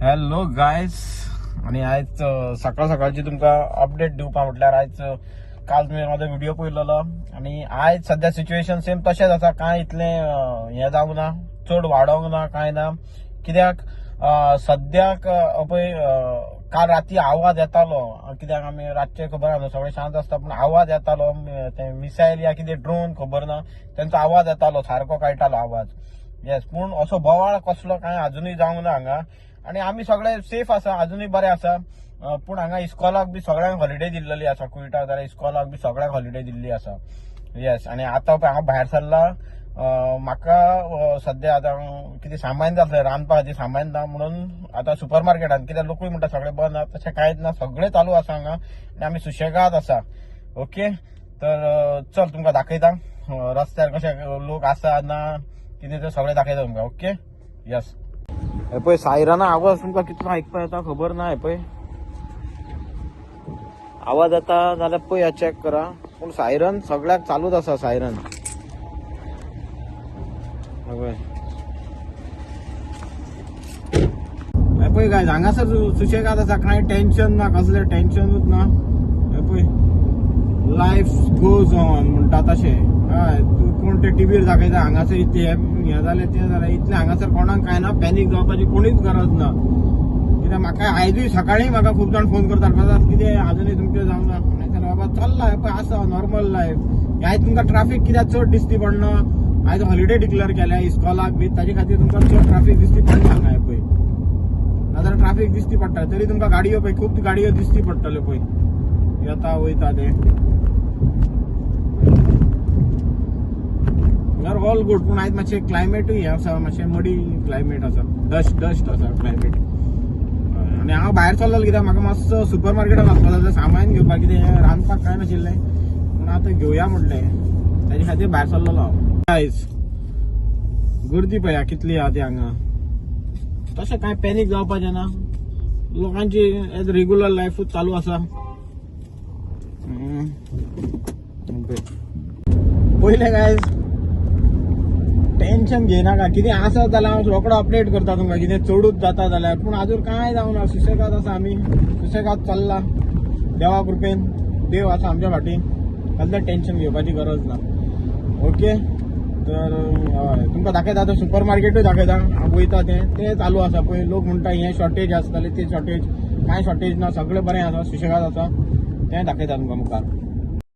Hello guys, आनी आयज सकाळ सकाळची तुमकां अपडेट दिवपा म्हटल्यार आयज काल तुमी म्हाजो व्हिडिओ पळयलेलो आनी आयज सद्या सिच्युएशन सेम तशेंच आसा. कांय इतलें हें जावंक ना, चड वाडोंक ना, कांय ना. कित्याक सद्याक पळय काल राती आवाज येतालो, कित्याक आमी रातचे खबर आसा सगळें शांत आसता, पूण आवाज येतालो, ते मिसायल या कितें ड्रोन खबर ना, तेंचो आवाज येतालो, सारको कळटालो आवाज. येस, पूण असो बोवाळ कसलो कांय अजुनूय जावंक ना हांगा आनी आमी सगळे सेफ आसा, अजुनूय बरे आसा. पूण हांगा इस्कॉलाक बी सगळ्यांक हॉलिडे दिल्लेली आसा, कुयटा जाल्यार इस्कॉलाक बी सगळ्यांक हॉलिडे दिल्ली आसा. येस, आनी आतां पळय हांव भायर सरला, म्हाका सद्या आतां कितें सामान जातलें रांदपा खातीर सामान ना म्हणून आतां सुपर मार्केटान, कित्याक लोकूय म्हणटा सगळें बंद आसा, तशें कांयच ना, सगळें चालू आसा हांगा आनी आमी सुशेगाद आसा. ओके, तर चल तुमकां दाखयता रस्त्यार कशे लोक आसा ना कितें तें सगळें दाखयता तुमकां. ओके, येस. हे पळय सायरना आवाज तुमकां कितलो आयकपा येता खबर ना. हे पळय आवाज येता जाल्यार पळय चॅक करा, पूण सायरन सगळ्याक चालूच आसा. सायरन हे पळय काय हांगासर सुशेगाद आसा, कांय टेन्शन ना, कसलें टेन्शनूच ना. हे पळय लायफ गोज ऑन म्हणटा तशें. हय, तूं कोण ते टिवीर दाखयता हांगासर इतलें हें जालें तें जालें, इतलें हांगासर कोणाक कांय ना, पॅनीक जावपाची कोणीच गरज ना. कित्याक म्हाका आयजूय सकाळीं म्हाका खूब जाण फोन करतात, कितें अजुनूय तुमचें जावंक ना. बाबा चल्ला हें पळय आसा नॉर्मल लायफ. आयज तुमकां ट्राफीक कित्याक चड दिसती पडना, आयज हॉलिडे डिक्लेअर केल्या इस्कॉलाक बी, ताजे खातीर तुमकां चड ट्राफीक दिसती पडना हांगा. हें पळय नाजाल्यार ट्राफीक दिसती पडटा, तरी तुमकां गाडयो पळय खूब गाडयो दिसती पडटल्यो पळय येता वयता ते. ऑल गुड, पूण आयज मातशें क्लायमेटूय हें आसा, मातशें मडी क्लायमेट आसा, डस्ट आसा क्लायमेट. आनी हांव भायर सरलेलो कित्याक म्हाका मातसो सुपर मार्केटान वचपाक जाय, सामान घेवपाक, कितें रांदपाक कांय नाशिल्लें पूण आतां घेवया म्हटलें, ताजे खातीर भायर सरलेलो हांव. आयज गर्दी पळया कितली आहा ती हांगा, तशें कांय पॅनीक जावपाचें ना, लोकांची एज रेगुलर लायफूच चालू आसा. पयलें काय टेन्शन घेयनाका, कितें आसा जाल्यार हांव रोकडो अपडेट करता तुमकां, कितें चडूच जाता जाल्यार. पूण आजून कांय जावना, सुशेगाद आसा आमी, सुशेगाद चल्ला देवा कृपेन, देव आसा आमच्या फाटीं, कसलें टेन्शन घेवपाची गरज ना. ओके, तर हय तुमकां दाखयता आतां सुपर मार्केटूय दाखयता, हांव वयता तें चालू आसा. पळय लोक म्हणटा हें शॉर्टेज आसतालें तें शॉर्टेज, कांय शॉर्टेज ना, सगळें बरें आसा, सुशेगाद आसा, तें दाखयता तुमकां मुखार.